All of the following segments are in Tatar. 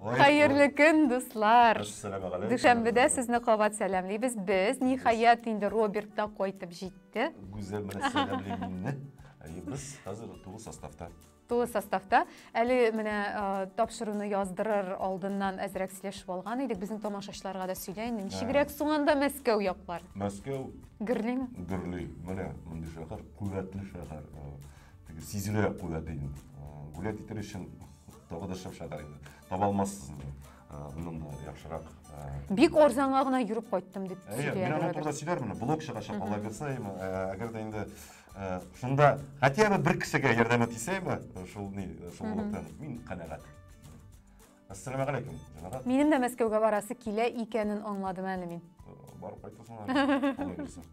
Ой, ой. Хәерле көн, дуслар. Әссәламегалейкум. Дүшәмбедә сезне кабат сәламлибез. Без, ниһаять, инде Роберт та кайтып җитте. Гүзәл менә сәламли мине. Әйе, без хәзер тулы составта. Тулы составта. Әле менә тапшыруны яздырыр алдыннан әзрәк сөйләшеп алган идек. Безнең тамашачыларга да сөйлә инде. Ничегрәк соң анда Мәскәү яклар? Мәскәү гөрлиме? Гөрли. Менә мондый шәһәр, куәтле шәһәр. Теге сизелә куәте инде. Гулять итер өчен тагы да шәп шәһәр инде. Таба алмассыз инде. Аннан да яхшырак. Бик арзанга гына йөреп кайттым дип сөйләде. Мин аның турында сөйләрмен. Блог чыгачак, Алла бирсә, әгәр дә инде Шунда хотя бы бер кешегә ярдәме тисәме, шул ни, шул блоктан мин канәгать. Ассаламу алейкум, җәмәгать. Минем дә Мәскәүгә барасы килә икәнен аңладым әле мин. Барып кайтырсың әле, Алла бирсә.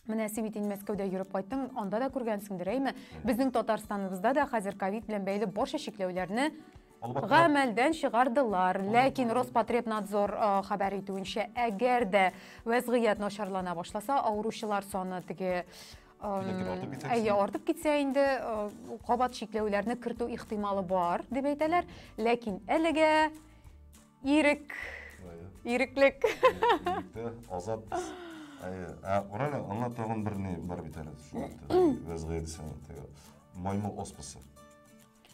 Менә син бит инде Мәскәүдә йөреп кайттың, анда да күргәнсеңдер, әйме? Безнең Татарстаныбызда да хәзер ковид белән бәйле барча чикләүләрне гамәлдән чыгардылар. Ләкин Роспотребнадзор хәбәр итүенчә, әгәр дә вәзгыять начарлана башласа, авыручылар саны теге әйе, артып китсә инде, кабат чикләүләрне кертү ихтималы бар, дип әйтәләр. Ләкин әлегә ирек, иреклек. Иректә, азат. Әйе, ә Урале, аңа тагын бер ни бар бит әле, шул вәзгыять теге маймыл оспасы.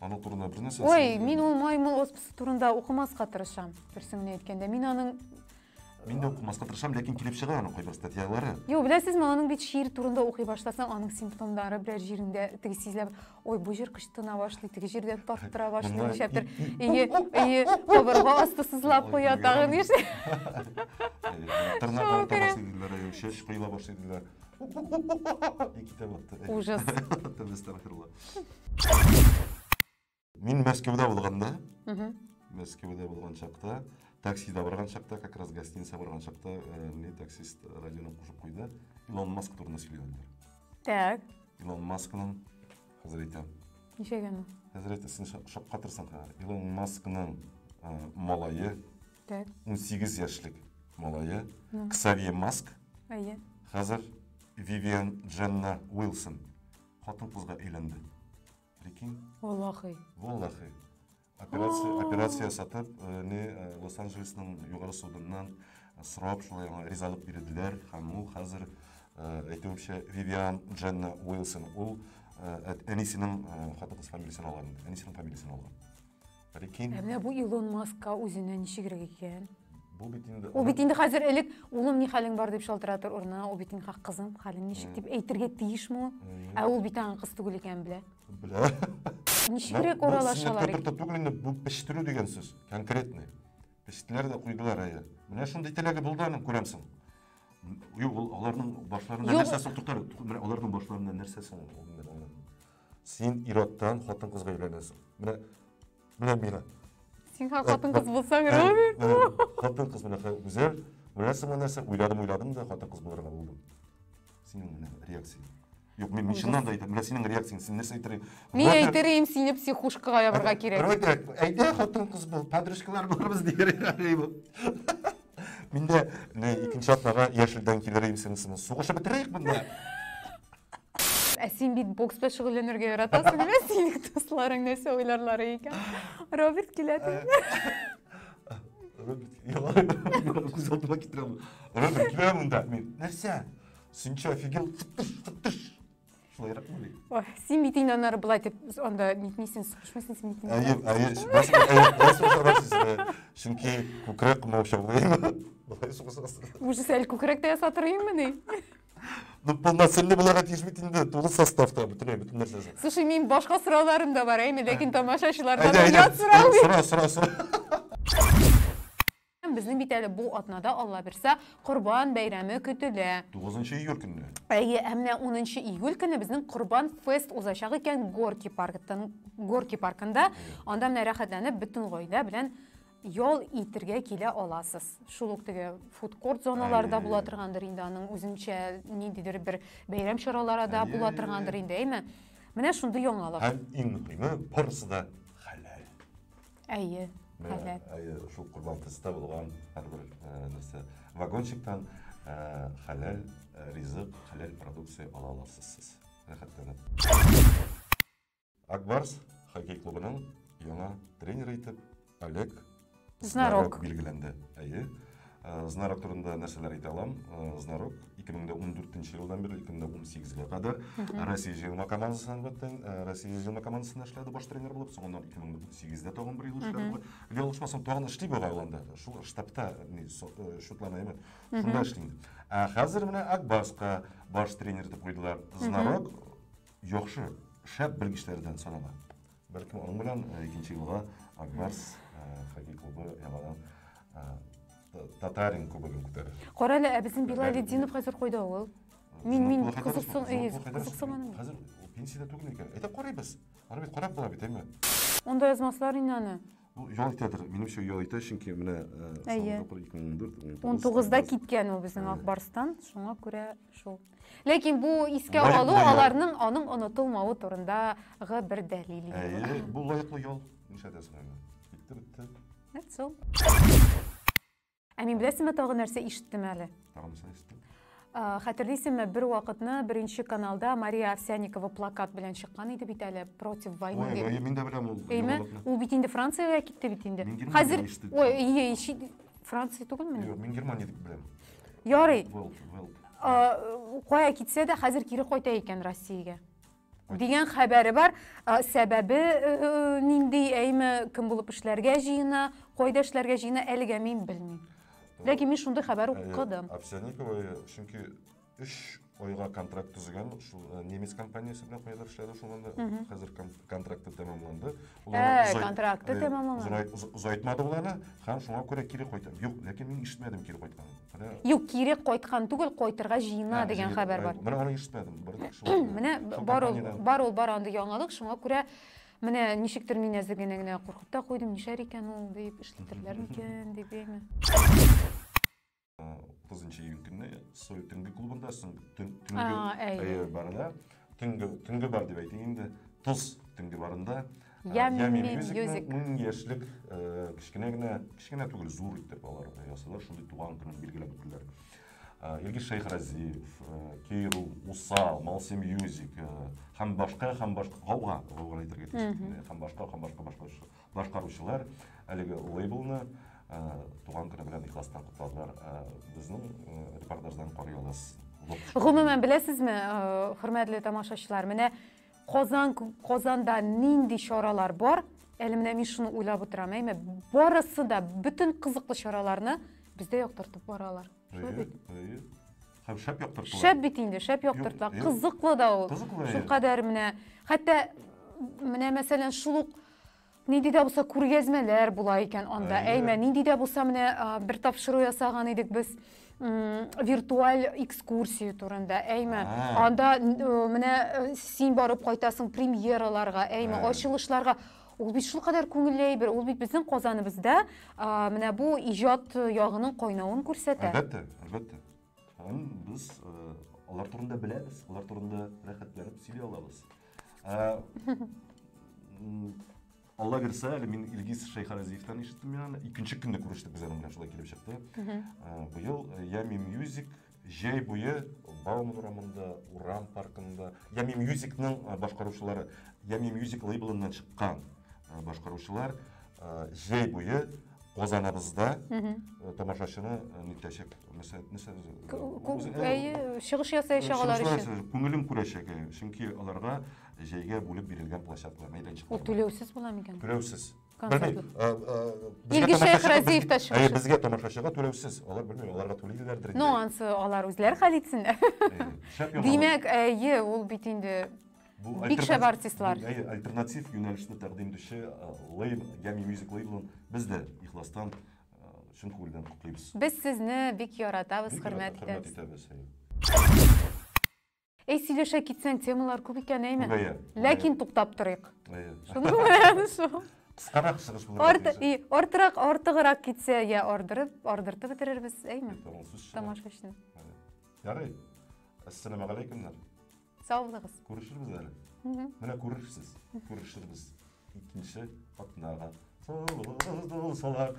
Аның турында бер нәрсә. Ой, мин ул маймыл оспасы турында укымаска тырышам, дөресен генә әйткәндә. Мин аның Мин дә укымаска тырышам, ләкин килеп чыга аның кайбер статьялары. Юк, беләсезме, аның бит чир турында укый башласаң, аның симптомнары берәр җирендә теге сизелә. Ой, бу җир кычытына башлый, теге җирдән тарттыра башлый, нишләптер. Ие, ие, кабырга асты сызлап куя, тагын нишләп. Тырнак авырта башлый диләр, чәч коела башлый диләр. И китә батты. Ужас. Әстәгъфирулла. Мин Мәскәүдә булганда, Мәскәүдә булган чакта, таксида барган чакта, как раз гостиница барган чакта, мне таксист радионы кушып куйды. Илон Маск турында сөйләгәннәр. Так. Илон Маскның, хәзер әйтәм. Ничәгә ул? Хәзер әйтәм, син шаккатырсың хәзер. Илон Маскның малае, Так. 18 яшьлек малае, Ксавье Маск. Әйе. Хәзер Вивиан Дженна Уилсон хатын-кызга өйләнде. Прикинь? Валлахи. Валлахи. Операция, операция ясатып, не Лос-Анджелесның югары судыннан сорап, шулай аңа ризалык бирделәр һәм ул хәзер, әйтүемчә, Вивиан Дженна Уилсон, ул әнисенең хатын-кыз фамилиясен алган инде, әнисенең фамилиясен алган. Прикинь? Ә менә бу Илон Маскка үзенә ничегрәк икән? Бу бит инде Ул бит инде хәзер элек улым ни хәлең бар дип шалтыратыр урынына, ул бит инде кызым хәлең ничек дип әйтергә тиешме ул? Ә ул бит аның кыз түгел икәнен белә. Белә. Ничегрәк аралашалар икән? Бу түгел инде, бу пештерү дигән сүз, конкретный. Пештеләр дә куйдылар әйе. Менә шундый теләге булды аның, күрәмсең. Юк, ул аларның башларында нәрсә соң туктар, менә аларның башларында нәрсә соң ул? Син ир-аттан хатын-кызга өйләнәсең. Менә менә миңа. Син хатын-кыз булсаң, Роберт. Хатын-кыз менә гүзәл. Беләсеңме нәрсә? Уйладым, уйладым да хатын-кыз булырга булдым. Синең менә реакция. Юк, мин чыннан да әйтәм. Менә синең реакцияң, син нәрсә әйтер идең? Мин әйтер идем, сине психушкага ябарга кирәк. Роберт, әйдә хатын-кыз бул, подружкалар булырбыз дияр идем. Мин дә икенче атнага яшелдән килер идем синең. Сугышып бетерәйек монда. Ә син бит бокс белән шөгыльләнергә яратасың, менә синең дусларың нәрсә уйларлары икән. Роберт килә дип. Роберт, ялан, күз алдыма китерәм. Роберт килә монда. Мин, нәрсә? Син че, офигел? Фыттыш, фыттыш. Шулайрак мы? Ой, син бит инде аннары былай дип, анда нитмисең, сугышмыйсың син бит инде. Әйе, әйе, басып барасыз. Чөнки күкрәк комаучаулый. Былай сугышасың. Ужас, әле күкрәк тә ясатыр идеңмени? Ну, полноценный булырга тиеш бит инде, тулы составта, бөтенләй, бөтен нәрсәсе. Слушай, минем башка сорауларым да бар, әйме, ләкин тамашачылардан оят сорау. Сора, сора, сора. Безнең бит әле бу атнада, Алла бирсә, Корбан бәйрәме көтелә. 9 июль көнне. Әйе, ә менә 10 июль көнне безнең Корбан фест узачак икән Горки парктан, Горки паркында. Анда менә рәхәтләнеп бөтен гаилә белән ял итергә килә аласыз. Шул ук теге фудкорт зоналарда була торгандыр инде, аның үзенчә ниндидер бер бәйрәм чаралары да була торгандыр инде, әйме? Менә шундый яңалык. Һәм иң мөһиме, барысы да хәләл. Әйе, хәләл. Әйе, шул Корбан фестта булган һәрбер нәрсә. Вагончиктан хәләл ризык, хәләл продукция ала аласыз сез. Рәхәтләнеп. Акбарс хоккей клубының яңа тренер итеп Олег Знарок билгеләнде. Әйе. Знарок турында нәрсәләр әйтә алам? Знарок 2014 елдан бирле 2018-гә кадәр Россия җыелма командасы, әлбәттә, Россия җыелма командасында эшләде баш тренер булып, соңыннан 2018-дә тагын бер ел эшләде. Ялгышмасам, тагын эшли бугай ул анда. Шул штабта шутлана әйме. Шунда эшли инде. Ә хәзер менә Ак Барска баш тренер итеп куйдылар. Знарок яхшы, шәп белгечләрдән санала. Бәлкем аның белән икенче елга Ак Барс хоккей клубы яңадан Татарин кубогын күтәрер. Кара әле, ә безнең Билалетдинов хәзер кайда ул? Мин кызыксын, кызыксынганым. Хәзер пенсиядә түгел микән? Әйдә карыйбыз. Аны бит карап була бит, әйме? Анда язмаслар инде аны. Ул ял итәдер. Минемчә, ял итә, чөнки менә Әйе. 2014, 19-да киткән ул безнең Ак Барстан, шуңа күрә шул. Ләкин бу искә алу аларның аның онытылмавы турындагы бер дәлил. Әйе, бу лаеклы ял. Нишләтәсең инде? Китте, бетте. Шул. Ә мин беләсеңме тагы нәрсә ишеттем әле? Тагы нәрсә ишеттең? Хәтерлисеңме, бер вакытны беренче каналда Мария Овсянникова плакат белән чыккан иде бит әле, против войны дип. Ой, мин дә беләм ул. Әйме? Ул бит инде Франциягә китте бит инде. Хәзер, ой, ие, Франция түгелмени? Юк, мин Германия дип беләм. Ярый. Кая китсә дә, хәзер кире кайта икән Россиягә. Дигән хәбәре бар. Сәбәбе нинди, әйме, кем булып эшләргә җыена, кайда эшләргә җыена, әлегә мин белмим. Ләкин мин шундый хәбәр укыдым. Овсянникова, чөнки 3 айга контракт төзегән шул немец компаниясе белән кайдыр эшләде шул анда. Хәзер контракты тәмамланды. Контракты тәмамланды. Озайтмады ул аны һәм шуңа күрә кире кайта. Юк, ләкин мин ишетмәдем кире кайтканын. Юк, кире кайткан түгел, кайтырга җыена дигән хәбәр бар. Менә аны ишетмәдем. Менә бар ул, бар ул, бар андый яңалык, шуңа күрә менә ничектер мин әзер генә генә куркып та куйдым, нишләр икән ул дип, эшләтерләр микән дип, әйме. 30 июнь көнне Соль төнге клубында, соң төнге барында, төнге бар дип әйтик инде, Тоз төнге барында Yummy Music 10 яшьлек кечкенә генә, кечкенә түгел, зур итеп алар ясалар, шундый туган көнен билгеләп үттеләр. Илгиз Шәйхразиев, Кейру, Усал, Малси Music һәм башка, һәм башка, гауга, гауга әйтергә тиеш, һәм башка, һәм башка, башка башкаручылар әлеге лейблны туган көне белән ихластан котладылар. Безнең репортаждан карый аласыз. Гомумән, беләсезме, хөрмәтле тамашачылар, менә Казан, Казанда нинди чаралар бар, әле менә мин шуны уйлап утырам, әйме, барысы да, бөтен кызыклы чараларны бездә яктыртып баралар. Шулай бит? Әйе. Һәм шәп яктырталар. Шәп бит инде, шәп яктырталар. Кызыклы да ул. Кызыклы. Шул кадәр менә, хәтта менә мәсәлән, шул ук нинди дә булса күргәзмәләр була икән анда. Әйме, нинди дә булса менә бер тапшыру ясаган идек без виртуаль экскурсия турында. Әйме, анда менә син барып кайтасың премьераларга, әйме, ачылышларга. Ул бит шулкадәр күңелле әйбер, ул бит безнең Казаныбызда менә бу иҗат ягының кайнавын күрсәтә. Әлбәттә, әлбәттә. Һәм без алар турында беләбез, алар турында рәхәтләнеп сөйли алабыз. Алла бирсә, әле мин Илгиз Шәйхразиевтан ишеттем мин аны. Икенче көнне күрештек без аның белән, шулай килеп чыкты. Быел Yummy Music җәй буе Бауман урамында, Урам паркында Yummy Musicның башкаручылары, Yummy Music лейблыннан чыккан башкаручылар җәй буе Казаныбызда тамашачыны нитәчәк. Әйе, чыгыш ясаячак алар өчен. Күңелен күрәчәк, чөнки аларга җәйгә бүлеп бирелгән площадкалар, мәйданчыклар. Ул түләүсез була микән? Түләүсез. Белмим. Илгиз Шәйхразиев та чыгышы. Әйе, безгә тамашачыга түләүсез. Алар белмим, аларга түлиләрдер инде. Ну, ансы алар үзләре хәл итсеннәр. Димәк, әйе, ул бит инде бик шәп артистлар. Әйе, альтернатив юнәлешне тәкъдим итүче лейбл, Yummy Music лейблын без дә ихластан чын күңелдән котлыйбыз. Без сезне бик яратабыз, хөрмәт итәбез. Хөрмәт итәбез, әйе. Әй, сөйләшә китсәң, темалар күп икән, әйме? Күбәя. Ләкин туктап торыйк. Әйе. Шуның белән шул. Кыскарак чыгыш булырга тиеш. Артырак, артыграк китсә, я ардырып, ардыртып бетерербез, әйме? Тамашачыны. Ярый. Әссәламү галәйкүмнәр. Сау булыгыз. Күрешербез әле. Менә күрерсез. Күрешербез. Икенче атнага. Сау булыгыз, дуслар.